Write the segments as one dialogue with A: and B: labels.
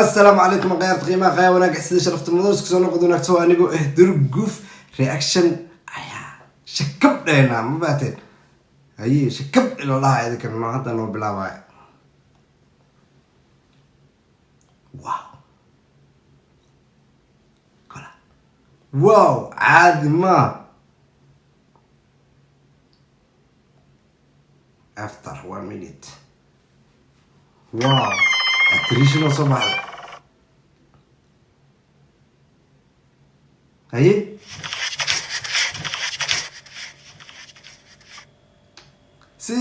A: Asalaamu calaykum khiyaarta qiimaha qaya wanaag sida sharafta mudan, isku soo noqod wanaagsan. Waa anigoo ah Durguf. Reaction ayaa shakab dheynaa, ma baateen? Haye, shakab ila dhaha idinkan no hadda noo bilaabaya. Wow, kola, wow, caadi ma. After one minute, wow, attrition oo soo baxday. Haye, si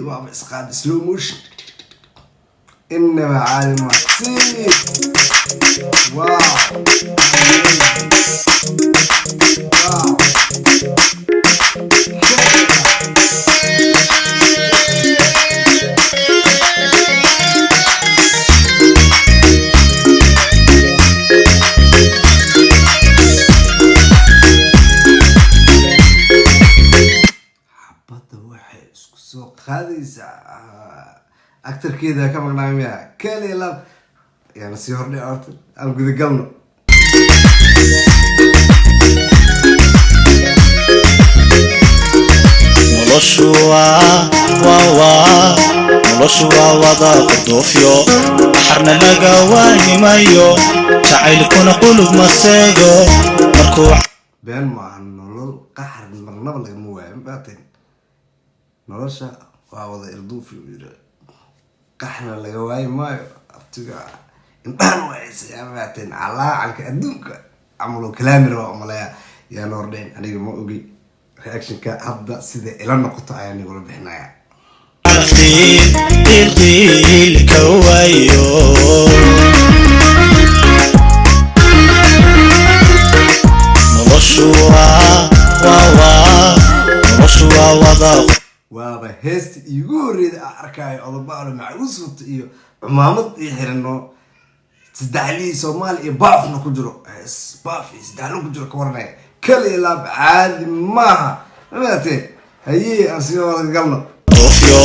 A: waaba isqaad slow motion, inaba caadi ma. Si wow, wow. Xabadda waxay isku soo qaadaysaa actarkeeda ka maqnaay miya? Kaliya lab yaana sii hordhic. Horta aan gudagalno.
B: Noloshu waa waa waa noloshu waa wada quduufyo, xarna laga waayimayo, jacaylkuna qulub ma seego markuu
A: Been maaha, nolol qaxar marnaba lagama waayo, mabaateen? Nolosha waa wada ilduufi uu yiri, qaxna laga waayi maayo. Abtiga indhahan waaysa, mabaateen? Calaacalka adduunka camaloo kalaami rabaa umaleeya. Yaan hordhayn, aniga ma ogi. Reactionka hadda sida ila noqoto ayaa nigula bixinaya.
B: Qiil qiil qiil ka waayo. Noloshu waa waa waa noloshu waa wada
A: Waaba heesta iigu horreyda aan arkaayo odabaalo macaruus wata iyo cumaamad iyo xirano saddexlihii Soomaali iyo baafna ku jiro, hees baaf iyo saddexlo ku jiro ka waranaya. Kaliya laab, caadi maaha, mamatee? Hayee, aan sii wada galno.
B: Duufyo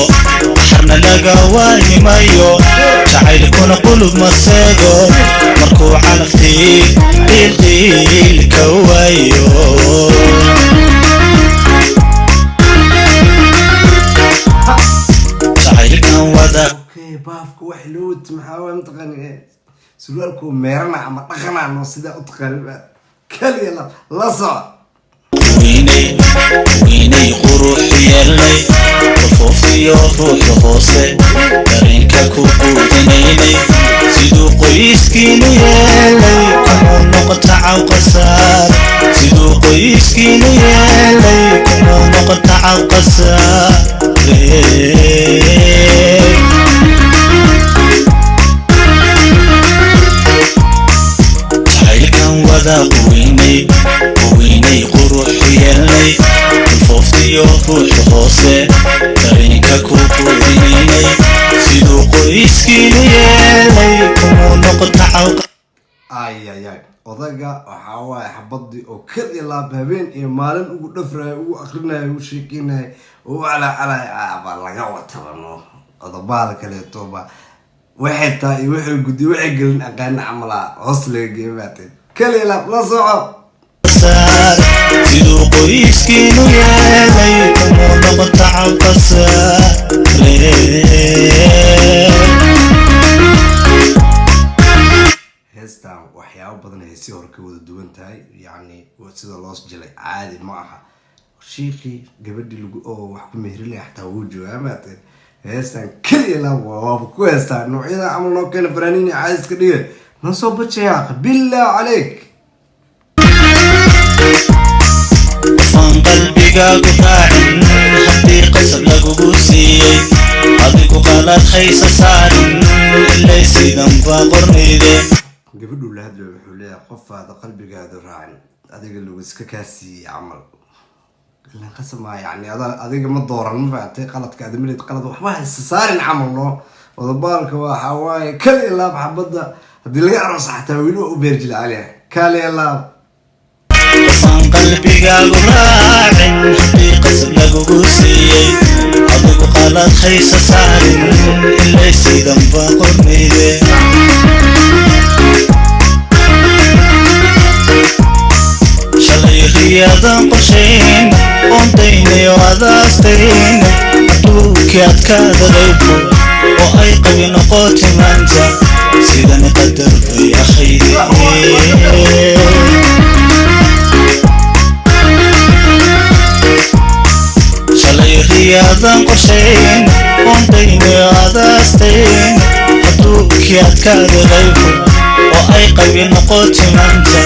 B: xarna laga waayimayo, jacaylkuna qulub ma seego markuu calaf qiil qiil qiil ka waayo. Jacaylkan wada
A: Okay, baafka wax loo wata maxaa waay? Mataqaani surwaalku meerana ama dhaqana no sidaa u taqaani. Kaliya laab, la soco.
B: Weynay weynay qurux yeelnay, qolfoofiyo ruuxa hoose dareenka ku quudinaynay, siduu qoyskiinu yeelay kumuu noqota cawqasaar, siduu qoyskiinu yeelay kumuu noqota cawqasaar. Jacaylkan wada quweynay quweynay quruxu yeelnay, qolfooftiyo ruuxa hoose dareenka ku quudinaynay, siduu qoyskiinu yeelay kumuu noqota cawqa
A: Ay ay ay, odaga waxaa waaye xabadii oo kal iyo laab habeen iyo maalin ugu dhafraya, ugu akrinaya, ugu sheekeynaya oo u calaacalaya baa laga wataba no. Odobaada kaleetoba waxay tahay iyo waxay gudi waxay gelin aqaana camalaa hoos laga geey baateen. Kal iyo laab, la soco.
B: Saar siduu qoyskiinu yeelay kumuu noqota cawqasaare.
A: Heestan waxyaabo badan heesii hore ka wada duwan tahay, yacni sida loos jilay caadi ma aha. Shiikii gabadhii lagu oo wax ku mehrinaya xataa wuu joogaa, maateen? Heestan keliya la waaba ku heestaa noocyada camal noo keena fanaaniin caadi iska dhiga noo soo bajayaa, billah caleyk.
B: Qofaan qalbigaagu raacin haddii qasab lagugu siiyey, adigu qalad haysa saarin, ilay sidan baa qornayde.
A: Gabadhuu la hadlayo wuxuu leeyahay qofaada qalbigaadu raacin adiga lagu iska kaa siiyey camal, ilan qasab maa, yacni adiga ma dooran, ma fahamtay? Qaladka adamilid qalad waxba haysa saarin camal noo. Wadabaalka waxaa waaye kaliya laab. Xabadda haddii laga aroosa xataa weli waa u beer jilcaliya. Kaliya laab.
B: Qofaan qalbigaagu raacin haddii qasab lagugu siiyey, adigu qalad haysa saarin, ilay sidan baa qornayde. Riyaadan qorshayn oontaynayo adaastayn, adduunkii adkaada qaybku oo ay qabi noqoti maanta, sidani qadar bay akhayde. Shalay riyaadan qorshayn oontaynayo adaastayn, adduunkii adkaada qaybku oo ay qabi noqoti maanta,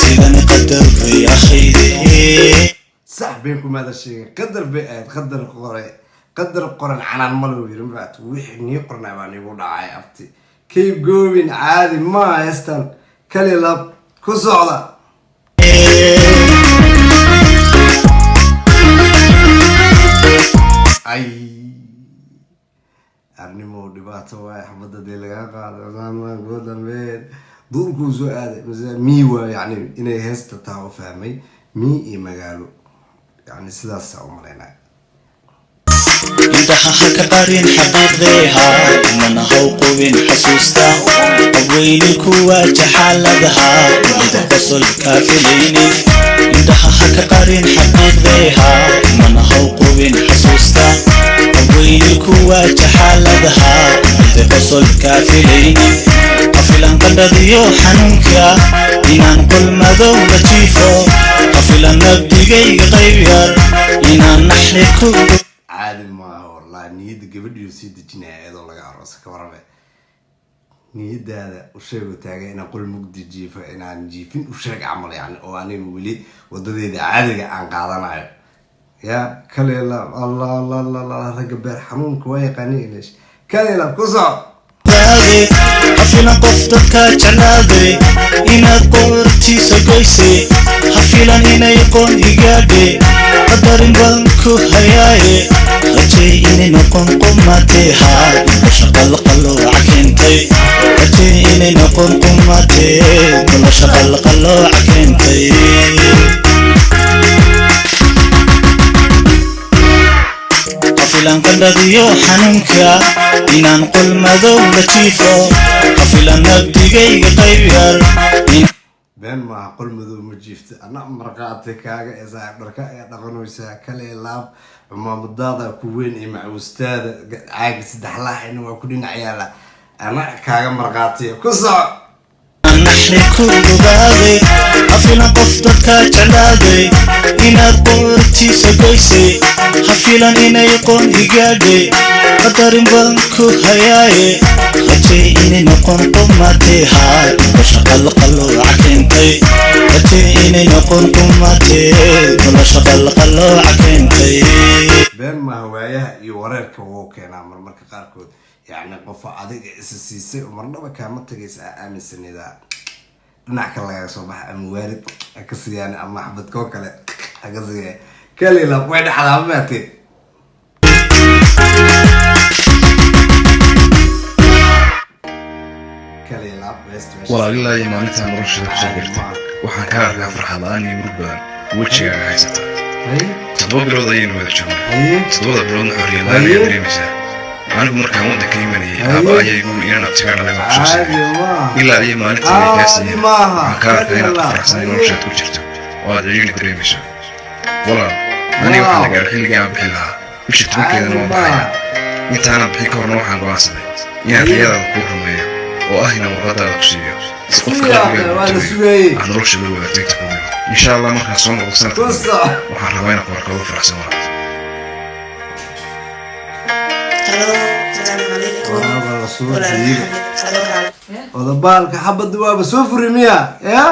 B: sidani qadar bay akhayde.
A: Sax been kumaada sheegay, qadar bay ahayd, qadar qore, qadar qoran canaan male uu yiri. Mafaat wixii nii qornaa baa niigu dhacay. Abti, keep going, caadi ma heestan, kali lab ku socda. Ay, arnimo dhibaato waay, xabadda dee lagaa qaado ugu dambeyn duurkuu soo aaday mase mii waa, yani inay heesta taa u fahmay mii iyo magaalo, yani sidaasa u malaynaya.
B: Indhaha ha ka qarin xaqiiqdeeha, mana haw qubin xasuusta qabweyni kuwa jaxaaladaha ida qosol kaa filaynin. Indhaha ha ka qarin xaqiiqdeeha, mana haw qubin xasuusta qabweyni kuwa jaxaaladaha ida qosol kaa filaynin. Hafilan qandhadiyo xanuunka inaan qol madow la jiifo, hafilan nabdigayga qayb yar inaan naxli ku
A: Caadi maaha wallahi. Niyadda gabadhiiu sii dejinaya iyadoo laga aroosa ka warame. Niyadaada u sheego taaga inaan qol mugdi jiifo, inaan jiifin u sheeg camal, yani oo aniga weli wadadeeda caadiga aan qaadanayo. Ya kaleela, Allah Allah Allah Allah, ragga beer xanuunka waa yaqaani ilash. Kaleela ku soco.
B: Hafilan qof dadka jeclaaday inaad qoortiisa goysay, hafilan inay qoon igaadhe, qadarin baan ku hayaaye, rajay inay noqon qumateha nolosha qalqalooca keentay, rajay inay noqon qumatee nolosha qalqalooca keentay. Hafilan qandhadiyo xanuunka inaan qol madow la jiifo, hafilan nabdigayga qayb yar.
A: Been maaha, qol madow ma jiifta, ana marqaati kaaga ee saaxiib dharka ayaa dhaqanaysaa. Kale laab, cumaamadaada ku weyn iyo macuustaada caaga saddex laaxina waa ku dhinac yaala, ana kaaga marqaatiya. Ku soco.
B: Naxri ku dhugaaday, hafilan qof dadka jeclaaday inaad qoortiisa goysay, hafilan inay qoon igaadhay, qadarin baan ku hayaaye, rajay inay noqon qumateha nolosha qalqalooca keentay, rajay inay noqon qumatee nolosha qalqalooca keentay.
A: Been maaha, waayaha iyo wareerka wuu keenaa marmarka qaarkood, yacni qofa adiga isa siisay oo marnaba kaama tagaysa aa aaminsanedaa dhinac kale lagaga soo baxa, ama waalid ha ka siiyaan ama xabadkoo kale ha ka siiyaan. Kalila way dhacdaa, maatee.
C: Walaal, ilaa iyo maalintaa nolosheeda kusoo birtay waxaan kaa arkaa farxad la'aan iyo murug badan wejigaaga haysata. 7 bilood ayaynu wada joognaa, 7da biloodna xorriyad la'aan ayaad dareemaysaa. Anigu markaan waddanka imanayay, aaba ayaa igu yiri inaan abtigaa dhalay baan kusoo siiyay. Ilaa iyo maalintii ay kaa siiyeen waxaan kaa arkaa inaad ku faraxsanay noloshaad ku jirto oo aad ciriiri dareemayso. Walaal, aniga waxaa la gaadhay xilligii aan bixi lahaa, bisha 10keedana waan baxayaa. Intaanan bixin ka horna waxaan go'aansaday inaan riyadaada kuu rumeeyo oo ah inaan warqadaada ku siiyo si qofka qalbigaaga
A: Waa la
C: ku
A: sugayey.
C: tagayo aad nolosha la wadaagto inta kuu dhiman. Insha Allah markaan soo noqdo sanadka
A: Ku
C: dambe
A: soco.
C: waxaan rabaa inaan ku arko faraxsan, walaal.
D: Halo, asalaamu calaykum.
A: Waaba la soo
D: Walaal
A: jiiday.
D: Maxamed, halo.
A: Odabaalka xabadda waaba soo furi miya ya?